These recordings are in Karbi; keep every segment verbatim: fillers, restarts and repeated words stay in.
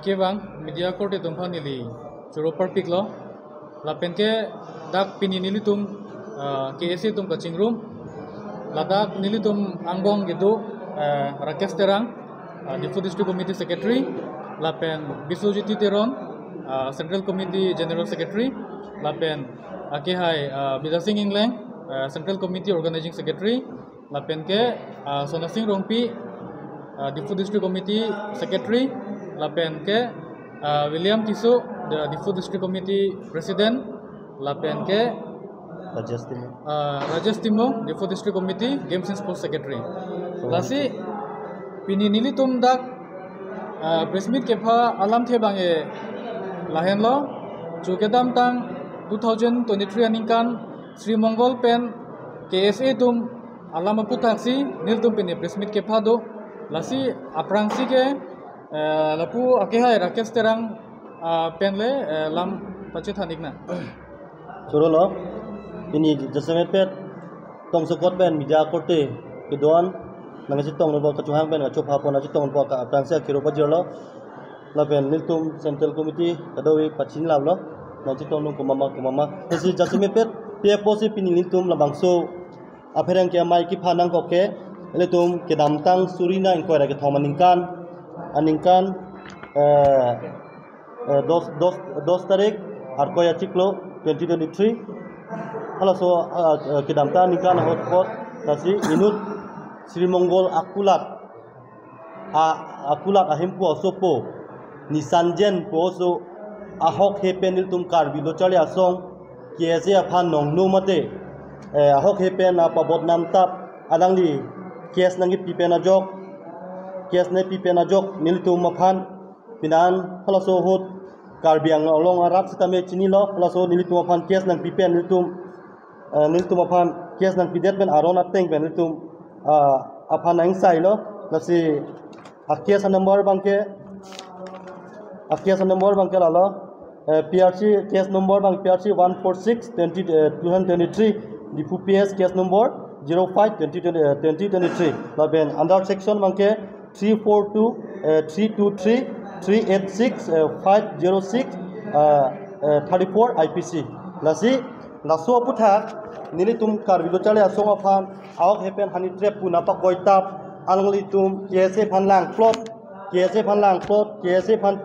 Kevang media korte atum aphan neli choro parpiklo. Lapen ke dak pini nelitum, ah, K S A atum kachingrum. Ladak nelitum angbong kedo, ah, Rakesh Terang, ah, Diphu District Committee Secretary. Lapen Biswajit Teron, ah, Central Committee General Secretary. Lapen akehai, ah, Bidya Sing Engleng, ah, Central Committee Organizing Secretary. Lapen ke, ah, Sona Sing Rongpi, ah, Diphu District Committee Secretary. Lapen ke, ah, William Tisso, the Diphu District Committee President. Lapen ke, Rajesh Timung. Ah, Rajesh Timung, Diphu District Committee Games and Sports Secretary. Lasi pini nelitum dak, ah, press meet kepha alamthe abang ke lahenlo. Chu kedamtang two thousand twenty-three aningkan Sri Mongol pen K S A atum alam aputhak si nelitum pini press meet kepha do. Lasi aphrangsi ke, eh, lapu akehai Rakesh Terang, ah, pen le, eh, lam pachethan iknang. Chorolo, pini jasemet pet tongsokot pen media korte kedo-an nangchetong nangpo, kachohang pen kachopha pon nangchetong nangpo, ka aphrangsi akero pajirlo. Lapen nelitum Central Committee kadokave pachinilaplo, nangchetong nang komat ma komat ma. Lasi jasemet pet pi apotsi pini nelitum labangso apherangke amei kepha nangkok ke, ilitum kedamtang suri ingkoi ra kethom aningkan, aningkan, eh, eh, dos, dos, dos tarik Arkoi achiklo twenty twenty-three. Halaso, ah, eh, kedamtang aningkan ahut pot lasi inut Sri Mongol akulat, a, akulat ahemphu asopo Nisanjen pu aso ahokhe pen nelitum Karbi Lo Charli Asong K S A aphan nongno mate, eh, ahokhe pen apabodnam tap alangli case nangkepi pen ajok, case nangkepi pen ajok nelitum aphan pinan halaso ahut Karbi Anglong arat sitame chinilo, halaso nelitum aphan case nangpi pen nelitum, eh, nelitum aphan case nangpidet pen aron ateng pen nelitum, ah, aphan nangsailo. Lasi a case number abang ke, a case number abang ke lalo, eh, P R C case number abang P R C one four six twenty, eh, two thousand twenty-three, Diphu P S case number zero five twenty twenty, eh, twenty twenty-three. Lapen under section abang ke three four two, eh, three two three, three eight six, eh, five zero six, eh, eh, thirty-four I P C. Lasi laso aputhak nelitum Karbi Lo Charli Asong aphan ahokhe pen honey trap pu nangpakoi tap, alanglitum K S A aphan langplot, K S A aphan langplot, K S A aphan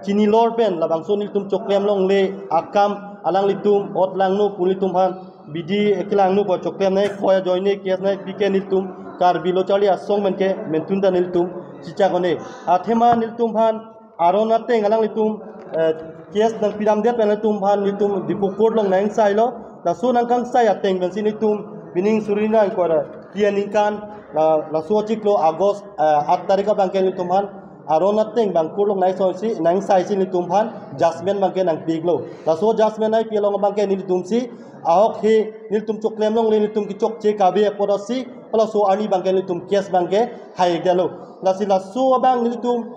chinilor pen labangso nelitum choklem longle akam alanglitum ot langno pu nelitum aphan bidi ekelang no pu choklem nangkoi ajoine case nangpi ke nelitum Karbi Lo Charli Asong pen ke mentun ta nelitum chichak one. Athema nelitum aphan aron ateng alanglitum, eh, case nangpidamdet pen nelitum aphan nelitum Diphu Court along nangsailo. Laso nangkangsai ateng pensi nelitum pining suri ingkoi ra phli aningkan, la, laso achiklo August, eh, aat tarik abang ke nelitum aphan aron ateng abang court along nangsaisi, nangsaisi nelitum aphan judgment abang ke nangpi-iklo. Laso judgment nangpi along abang ke nelitum si ahokhe nelitum choklem longle nelitum kechokche kave apot si halaso arni abang ke nelitum case abang ke hai-ikdetlo. Lasi laso abang nelitum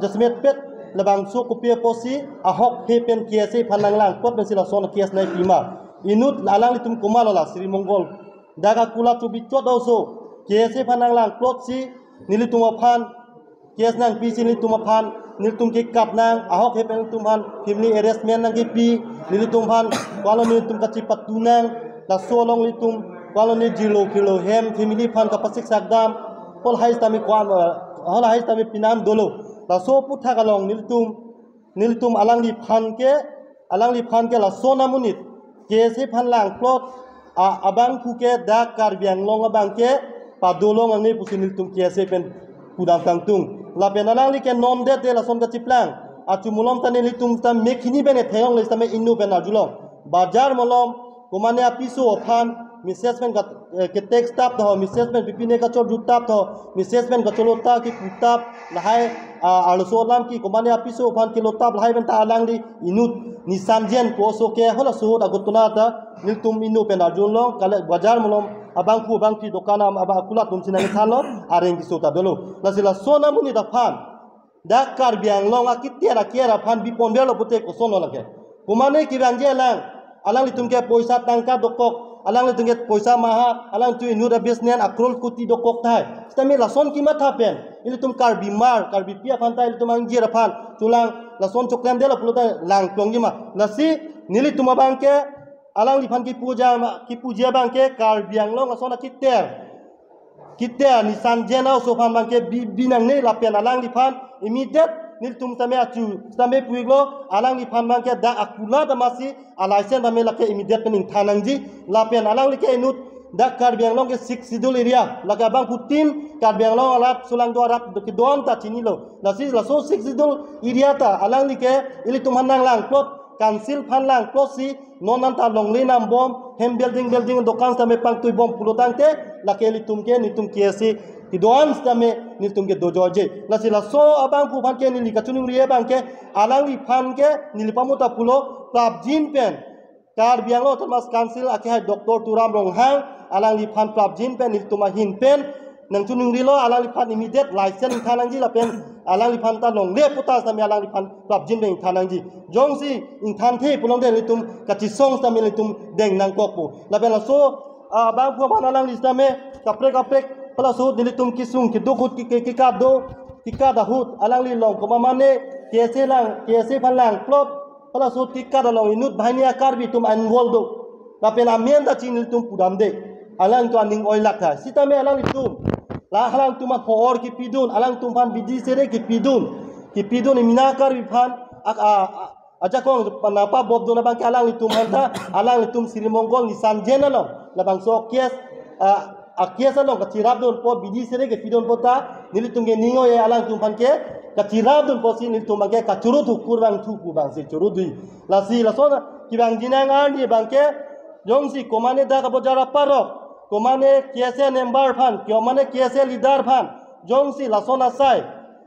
jasemet pet labangso kopi apotsi ahokhe pen K S A aphan nanglangplot pensi lason case nangpi ma. Inut alanglitum komatlo la Sri Mongol dak akulat chubi chot oso K S A aphan nanglangplot si nelitum aphan case nangpisi nelitum aphan, nelitum kekap nang, ahokhe pen nelitum aphan family arrangement nangkepi, nelitum aphan, koalo nelitum kachipatu nang, laso along nelitum, koalo ne jirlo phirlo hem, family aphan kapasik sakdam, hol hai sitame koan, eh, hol hai sitame pinam dolo. Laso aputhak along nelitum, nelitum alangliphan ke, alangliphan ke lason amonit K S A aphan langplot, a, abangphu ke dak Karbi Anglong abang ke padolong angne pusi nelitum K S A pen pudam kangtung. Lapen alangli ke non det de lason kachiplang. Achu malom ta nelitum ta mek hini pen ethek longle sitame inut pen arjulong. Bajar malom, komane apiso aphan, message pen kat, eh, ketek tap tho, message pen pipine kachorju tap tho, message pen kacholo ta kipu tap, lahai, ah, arloso alam ke komane apiso aphan kelo tap lahai pen ta alangli inut Nisanjen pu oso ke halaso ahut Agartala ta nelitum inut pen arjulong kale bajar malom abangphu abangphi dokan am aba akulat atum si nangthanlo areng keso ta dolo. Lasi lason amonit aphan dak Karbi Anglong akitiar akiar aphan biponverlo pute kosonlo lake. Komane kevangji alang Alanglitum ke poisa tangka dokok, alanglitum ke poisa maha, alanglitum inut abis nen akrol kuti dokok tahai. Sitame lason kematha pen ilitum Karbi mar, Karbipi aphan ta ilitum angjir aphan chulang lason choklemdetlo pulote langplongji ma. Lasi nelitum abang ke alangliphan kipuja ma, kipuja abang ke Karbi Anglong ason akiter, kiter Nisanjen Aoso aphan abang ke bi, bi nangne lapen alangliphan immediate nelitum sitame achu sitame pu-iklo, alangliphan abang ke dak akulat amatsi a-license tame lake immediate pen ingthan nangji. Lapen alangli ke inut dak Karbi Anglong ke Sixth Schedule area, lake abangphutin Karbi Anglong arat sulang do arat do kedon ta chinilo. Lasi laso Sixth Schedule area ta alangli ke ilitum aphan nanglangplot, council aphan langplotsi non anta longle nambom, hem building building dokan sitame pangtuibom pulo tangte, lake ilitum ke, nelitum K S A kedon sitame nelitum ke dojoje. Lasi laso abangphu aphan ke neli kachiningri abang ke, alangliphan ke neli pamota pulo prapjin pen Karbi Anglong Autonomous Council akehai Doctor Tuliram Ronghang, alangliphan prapjin pen nelitum ahin pen nangchiningrilo, alangliphan immediate license ingthan nangji lapen alangliphan ta longle puta sitame alangliphan prapjin pen ingthan nangji. Jongsi ingthanthe pulote nelitum kachesong sitame nelitum deng nangkokpo. Lapen laso, ah, abangphu aphan alangli sitame kaprek kaprek, palaso nelitum kesung keduk ahut ke, ke, kekat do, kekat ahut alangli along komat mane K S A lang, K S A aphan langplot, palaso kekat along inut banghini a-Karbi atum involve do. Lapen amen ta chini nelitum pudamde. Alangtum aning oilak tha. Sitame alanglitum, la alangtum aphan hor kipidun, alangtum aphan bidi sere kipidun, kipidun imina Karbi aphan, ak, a, a, ajakong panapa bobdun abang ke alanglitum aphan ta, alanglitum Sri Mongol Nisanjen along labangso case, ah, a-case along kachirapdunpo, bidi sere kepidunpo ta nelitum ke ning oi-e, alangtum aphan ke kachirapdunpo si nelitum abang ke kachurut hukur abang thuku abang si churut dui. Lasi lason kevangji nang arni abang ke jongsi komane dak abojar aparok, komane K S A member aphan, komane K S A leader aphan jongsi lason asai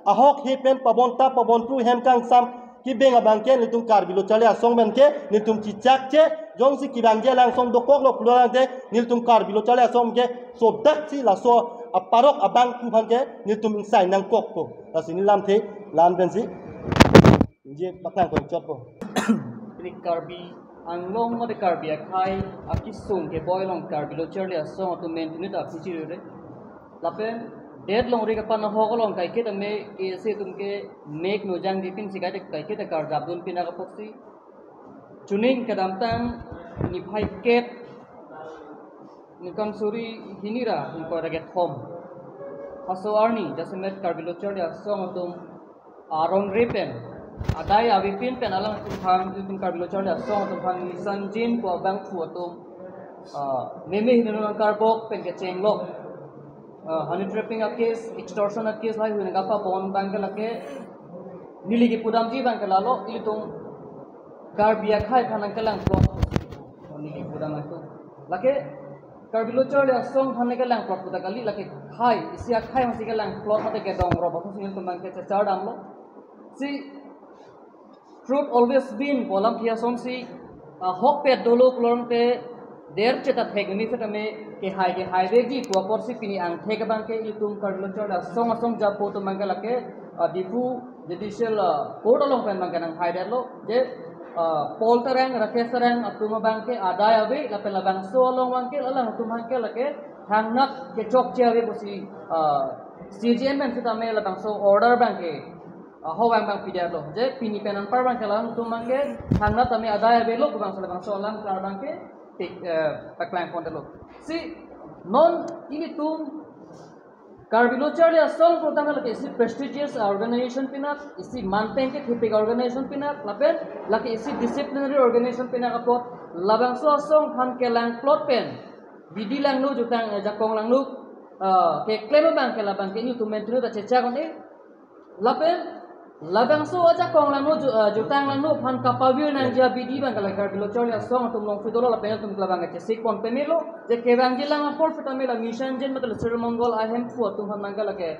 ahok he pen pabonta pabonpru hem kangsam kebeng abang ke nelitum Karbi Lo Charli Asong pen ke nelitum chechakche, jongsi kevangji alang asong dokoklo pulo tangte nelitum Karbi Lo Charli Asong ke sodaksi laso aparok abangphu aphan ke nelitum ingsai nangkokpo. Lasi neli lamthe la-an pensi ningje paklangpon chotpo. Pini Karbi Anglong mate Karbi akhei akesung keboi along Karbi Lo Charli Asong atum amen tuni ta aphi chirure. Lapen det longri kapan ahok along kaiketa me K S A atum ke mek nujang dipin si kaite kaiketa karjapdun pin apotsi chuning kedamtang niphai kep ningkan suri hini ra ingkoi ra kethom, haso arni jasemet Karbi Lo Charli Asong atum aron re pen, adai avepin pen alangtum aphan, itum Karbi Lo Charli Asong atum aphan Nisanjen pu abangphu atum, ah, meme hini nangkarbok pen kechenglo. Ah, honey trapping a-case, extortion a-case lahai hui nangkapabon abang ke lake neli kepudamji abang ke lalo, ilitum Karbi akhei aphan nangkelangplot. Neli kepudam itu. Lake Karbi Lo Charli Asong aphan nangkelangplot puta kali, lake khei, isi akhei aphansi kelangplot mate kedong rop aphansi nelitum abang ke chechar damlo. Si truth always win pu alamthe asonsi, ah, ahokpet dolo pulo tangte der cheta thek ni setame kehai kehai veji pu apotsi pini angthek abang ke itum Karbi Lo Charli Asong asong japo atum abang ke lake, ah, Diphu Judicial, ah, Court along pen abang ke nanghaidetlo je, ah, Paul Terang, Rakesh Terang atum abang ke adai ave lapen labangso along abang ke alangtum abang ke lake thangnat kechokche ave pusi, ah, C J M pen setame labangso order abang ke, ah, howang abang pidetlo. Je pini pen anpar abang ke alangtum abang ke thangnat tame adai avelo pu abangsi labangso alam klar abang ke tik, eh, paklangpondetlo. Si non ilitum Karbi Lo Charli Asong pu tangka lake isi prestigious organization pinak, isi manteng kethepik organization pinak, lapen lake isi disciplinary organization pinak apot labangso asong aphan kelangplot pen bidi langno jutang, eh, jakong langno, ah, keklem abang ke labang ke nelitum amen tuni ta chechak un-e. Lapen labangso ajakong langno ju-, ah, jutang langno aphan kapavir nangji abidi abang ke lake Karbi Lo Charli Asong atum alongsi dolo lapen atum labang ke chesikpon pemelo je kevangji alang apor setame la Nisanjen mate la Sri Mongol ahemphu atum aphan abang ke lake,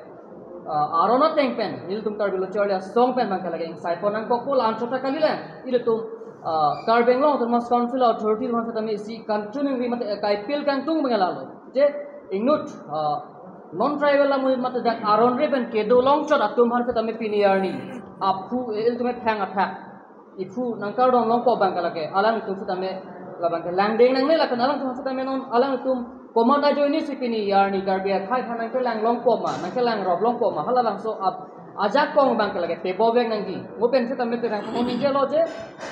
ah, aron ateng pen nelitum Karbi Lo Charli Asong pen abang ke lake ingsaipon nangkokpo, la-an chot ta kalilang. Ilitum, ah, Karbi Anglong Autonomous Council authority aphan setame isi kachiningri mate, eh, kaipil kangtung abang ke lalo. Je inut, ah, non tribal amonit mate dak aron re pen kedo longchot atum aphan setame pini arni aphu, eh, ilitum ethang athak iphu nangkardom longpo abang ke lake alangtum setame Labang ke langding nangne lapen alangtum sitame non alangtum komat ajoine si pini arni Karbi akhai aphan nangkelang longpo ma, nangkelang rop longpo ma, halabangso ap ajakong abang ke lake tebovek nangji. Mo pen sitame terang mo ningje lo je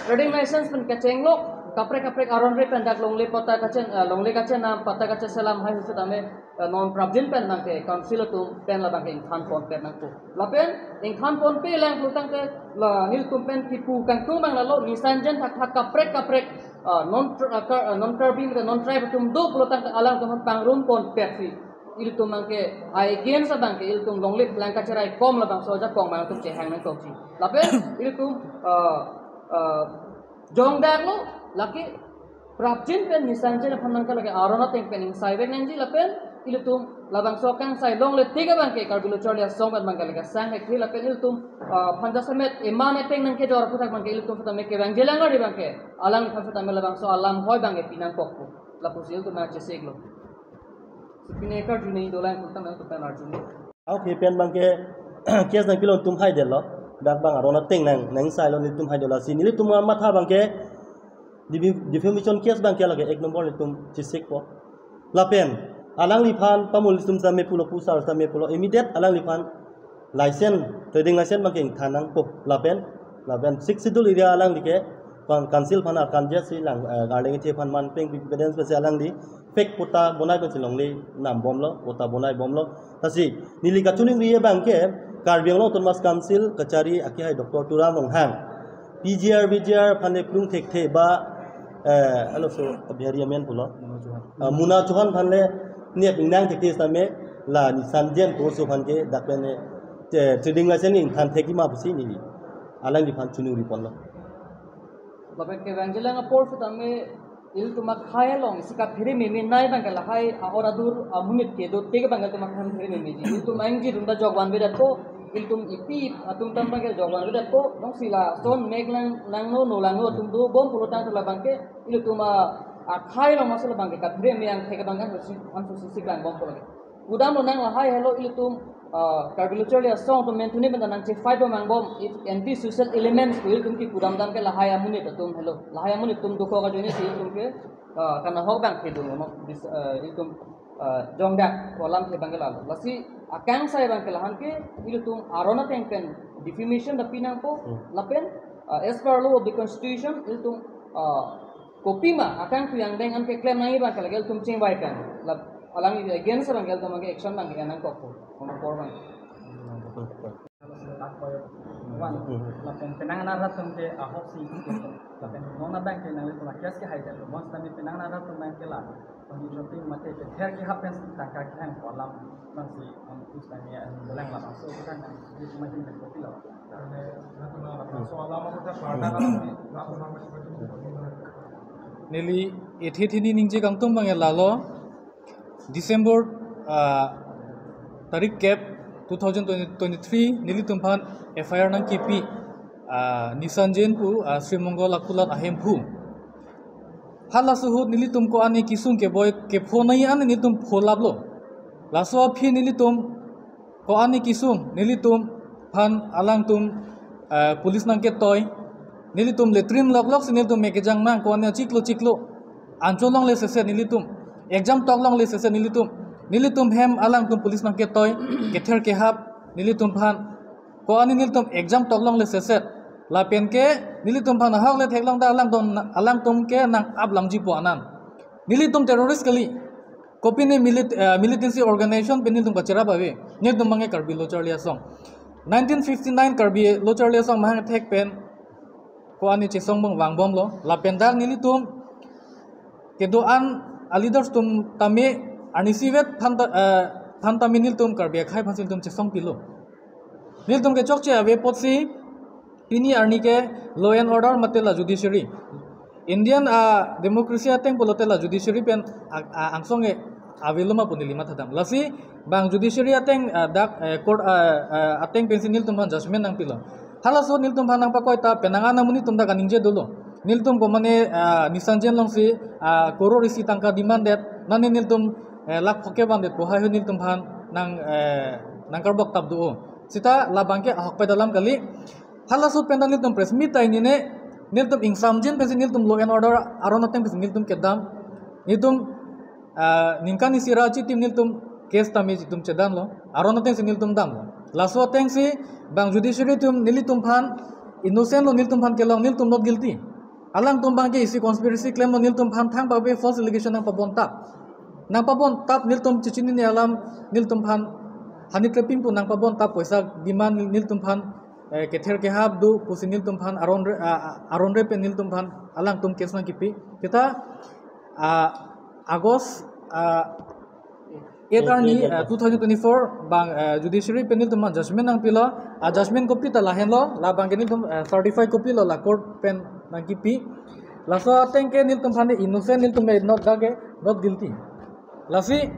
trading license pen kachenglok, kaprek kaprek aron re pen dak longle patta kachen, eh, longle kachenam, patta kacheselam hai sitame, eh, non prapjin pen abang ke council atum pen labang ke ingthan ponpet nangpo. Lapen ingthan ponpe lang pulotangte la nelitum pen kipu kangtung abang lalo nisan jen thakthak kaprek kaprek, ah, non tr-, ah, Kar-, ah, non Karbi mate non tribe atum do pulotangte alangtum pangrum ponpet si ilitum abang ke against abang ke ilitum longle lang kacherai kom labangso ajakong abang atum chehang nangkokji. Lapen ilitum, ah, ah, jongdaklo lake prapjin pen nisan jen aphan nangke lake aron ateng pen ingsai vek nangji lapen ilitum labangso kangsai longle tik abang ke Karbi Lo Charli Asong pen abang ke lake sang hekhe lapen ilitum, ah, aphan jasemet eman ateng nangkejor aphuthak abang ke ilitum sitame kevangjilang ari abang ke alangliphan sitame labangso alam hoi abang ke pinangkokpo. Lapusi ilitum nangchesiklo. Sipine karjuni dolang pulotang nangtum pen arjuni. Okay, pen abang ke case nangpilo atum haidetlo. Dak abang aron ateng nang, nangsailo nelitum haidetlo si nelitum amatha abang ke defi-, defamation case abang ke lake ek number nelitum chesikpo. Lapen alangliphan pamul ilitum sitame pulo, pu sar sitame pulo immediate alangliphan license, trading license abang ke ingthan nangpo. Lapen, lapen Sixth Schedule area alangli ke kan-, council aphan arkan je si lang, eh, Garleng Ethe aphan man peng evidence pensi alangli fake patta bonai pensi longle nam bomlo, patta bonai bomlo. Lasi neli kachiningri abang ke Karbi Anglong Autonomous Council kachari akehai Doctor Tuliram Ronghang, P G R, V G R aphan le plung thekthe ba, eh, alo so Bihari amen pulo. Ah, Muna Chauhan aphan le nep ingnang thekthe sitame la nisan jen koso aphan ke dak pen, eh, trading license ingthan thekji ma pusi neli alangliphan chiningri ponlo. Lapen kevangjilang apor sitame ilitum akhai along isi kaphere meme nai abang ke lahai a-or adur amonit kedo tik abang ke ilitum aphan phere memeji. Ilitum angjir atum ta jokvan vedetpo, ilitum ipi atum ta abang ke jokvan vedetpo, jongsi lason mek lang nangno no langno atum dobom pulotangte labang ke ilitum a, akhai along masi labang ke kaphere me angthek abang ke anso si, anso si siklang bompo lake. Kudamlo nang lahai helo ilitum, ah, Karbi Lo Charli Asong atum mentuni benda nangchefight bom angbom, it anti social elements pu ilitum kipudam dam ke lahai amonit atum helo. Lahai amonit atum dokok ajoine si ilitum ke, ah, kanahok abang kedun lo, dis-, ah, ilitum, ah, jongdak alamthe abang ke lalo. Lasi akangsai abang ke lahan ke ilitum aron ateng pen defamation ta pinangpo, hmm, lapen, ah, as per law of the constitution ilitum, ah, kopima akangtui angdeng an keklem nangji abang ke lake ilitum chingvai pen. Lap-, alangli against abang ke ilitum abang ke action abang ke nangkokpo. Kono apor abang. Lapen penang arat atum ke ahok si. Lapen non abang ke nanglitum a-case ke haidetlo. Bonsitame penang arat atum abang ke la pangni joti mate kether kehap pen tangka kehang alam abang si, am, us abang ya, belang labangso kita nang, di cuma di kopi la. Neli ethe theni ningje kangtung abang ke lalo, December, ah, tarik kep two thousand twenty-three nelitum aphan F I R nangkipi, ah, Nisan Jain pu, ah, Sri Mongol Akulat ahemphu. Halaso ahut nelitum ko-an kesung keboi kepho nai an nelitum pholaplo. Laso aphi nelitum ko-an kesung nelitum aphan alangtum, eh, police nangketoi. Nelitum latrine loklok si nelitum me kejang nang ko-an chiklo chiklo. Anchot longle seset nelitum. Exam tok longle seset nelitum. Nelitum hem alangtum police nangketoi. Kether kehap nelitum aphan. Ko-an nelitum exam tok longle seset. Lapen ke nelitum aphan ahok le theklong ta alangtum, alangtum ke nang-ap lamjipo anan. Nelitum terrorist kali. Kopine milit-, eh, militancy organization pen nelitum kacherap ave. Nelitum abang ke Karbi Lo Charli Asong. Nineteen fifty-nine Karbi Lo Charli Asong mahang thek pen ko-an chesong bang vangbomlo. Lapen dak nelitum kedo-an a-leaders atum tame arnisi vet aphan ta, eh, aphan tame nelitum Karbi akhai aphan si nelitum chesong pilo. Nelitum kechokche ave apotsi pini arni ke law and order mate la judiciary. Indian, ah, democracy ateng pulote la judiciary pen a, a, angsong ke avelo ma pu neli mathadam. Lasi bang judiciary ateng, ah, dak, eh, court, ah, ah, ateng pensi nelitum aphan judgment nangpilo. Halaso nelitum aphan nangpakoi ta penang an amonit atum ta kaningje dolo. Nelitum komane, ah, Nisan Jain alongsi, ah, crore isi tangka demand det. Nani nelitum, eh, lakh phongo vandet pu hai nelitum aphan nang, eh, nangkarbok tap do. Sita labang ke ahokpet alam kali. Halaso pen ta nelitum press meet ta inine Nelitum ingsamjin pensi nelitum law and order aron ateng pensi nelitum kedam. Nelitum, ah, ningkan isi ra chitim nelitum case tame itum chedanlo. Aron atengsi nelitum damlo. Laso atengsi bang judiciary atum nelitum aphan innocent lo, nelitum aphan kelong, nelitum not guilty. Alangtum abangke isi conspiracy claim lo, nelitum aphan thang pape false allegation nangpabontap. Nangpabontap, nelitum chechinine alam, nelitum aphan hani treping pu nangpabontap, poisa demand nelitum aphan, eh, kether kehap do pusi nelitum aphan aron re-, ah, ah, aron re pen nelitum aphan alangtum case nangkipi. Seta, ah, August, ah, eight arni, ah, two thousand twenty-four bang, ah, judiciary pen nelitum aphan judgment nangpilo, ah, judgment copy ta lahenlo, labangke nelitum, ah, certify copy lo, la court pen nangkipi. Laso atengke nelitum aphan innocent, nelitum not, dak ke not guilty. Lasi,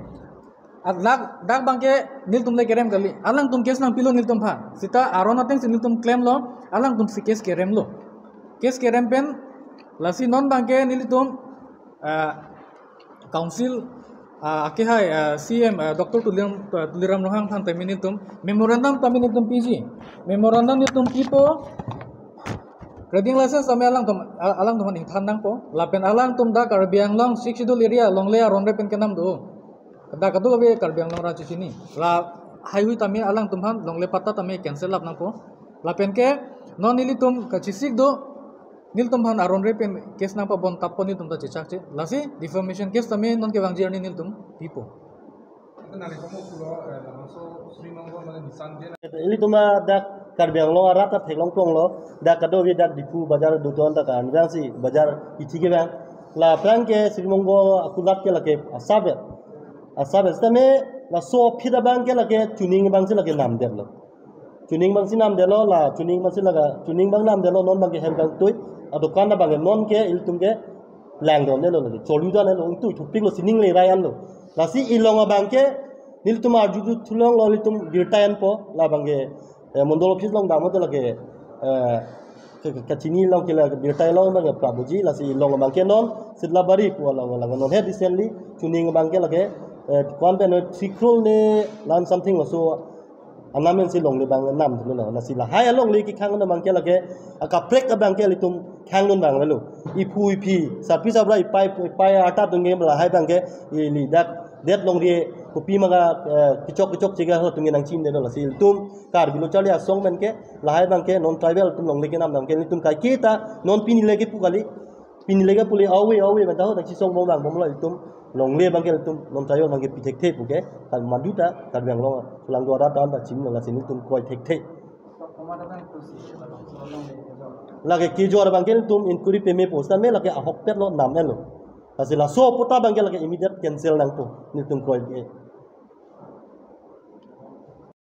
ah, dak, dak abangke nelitum le kerem kali. Alangtum case nangpilo nelitum aphan. Seta aron atengsi nelitum claim lo, alangtumsi case keremlo. Case kerem pen, lasi non abangke nelitum, ah, council, ah, akehai, ah, C M, ah, Doctor Tuliram, ah, Tuliram Ronghang aphan tame nelitum memorandum tame nelitum piji. Memorandum nelitum pipo. Trading license tame alangtum, ah, alangtum aphan ingthan nangpo. Lapen alangtum dak Karbi Anglong Sixth Schedule area longle aron re pen kenam do. Dak kadokave Karbi Anglong ra chechini. La haihui tame alangtum aphan longle patta tame cancel up nangpo. Lapenke non nelitum kachesik do, nelitum aphan aron re pen case nangpabontappo, nelitum ta chechakche. Lasi defamation case tame non kevangji arni nelitum pipo. Itu nari kamu pulo, eh, langsung Sri Mongol mana nisan dia. Ilitum dak Karbi Anglong arat ta theklong tonglo, dak kadokave dak Diphu bazar do ton ta kan, bang si bazar ichi ke bang. Labangke Sri Mongol akulat ke lake asap ya. Asap ya, sitame laso aphi abangke lake chuning abangsi lake namdetlo. Chuning abangsi namdetlo, la chuning abangsi laga, chuning abang namdetlo, non abangke hem kangtui, adokan abangke nonke ilitum ke langdon-etlo lake, cholu dan-etlo, ingtui thupiklo, sining le rai anlo. Lasi ilong abangke nelitum arju thulonglo, nelitum birta enpo, labangke, eh, mondol office along damlote lake, eh, ke, ke, kachini along ke la birta along abangke prapji, lasi ilong abangke non Sidlabari pu along, along non he recently chuning abangke lake, eh, dukan pen three crore ne lan something laso anam ensi longle abang namdetlo. Lasi lahai alongle kekhang abangke lake akaprek abangke ilitum khangdun abang avelo. Iphu iphi, sapri sapra, ipai ipai ata atum ke lahai abangke ili dak det longri kopi maka, eh, kechok kechok chega atum ke nangchimdetlo. Lasi ilitum Karbi lo charli asong pen ke lahai abangke non tribal atum longle kenam abangke ilitum kaiketa non pini le kepu kali. Pini le kepu le awe awe pen ta ho, dak chisong bom bang bomlo, ilitum longle abangke ilitum non tribal abangke pi thekthe puke, kan maduta Karbi Anglong kelang dua rata anta chimlo, lasi nelitum kroi thekthe. Lake kejor abangke nelitum inquiry pemepo sitame lake ahokpetlo, nam-etlo. Lasi laso patta abangke lake immediate cancel nangpo, nelitum kroi ke.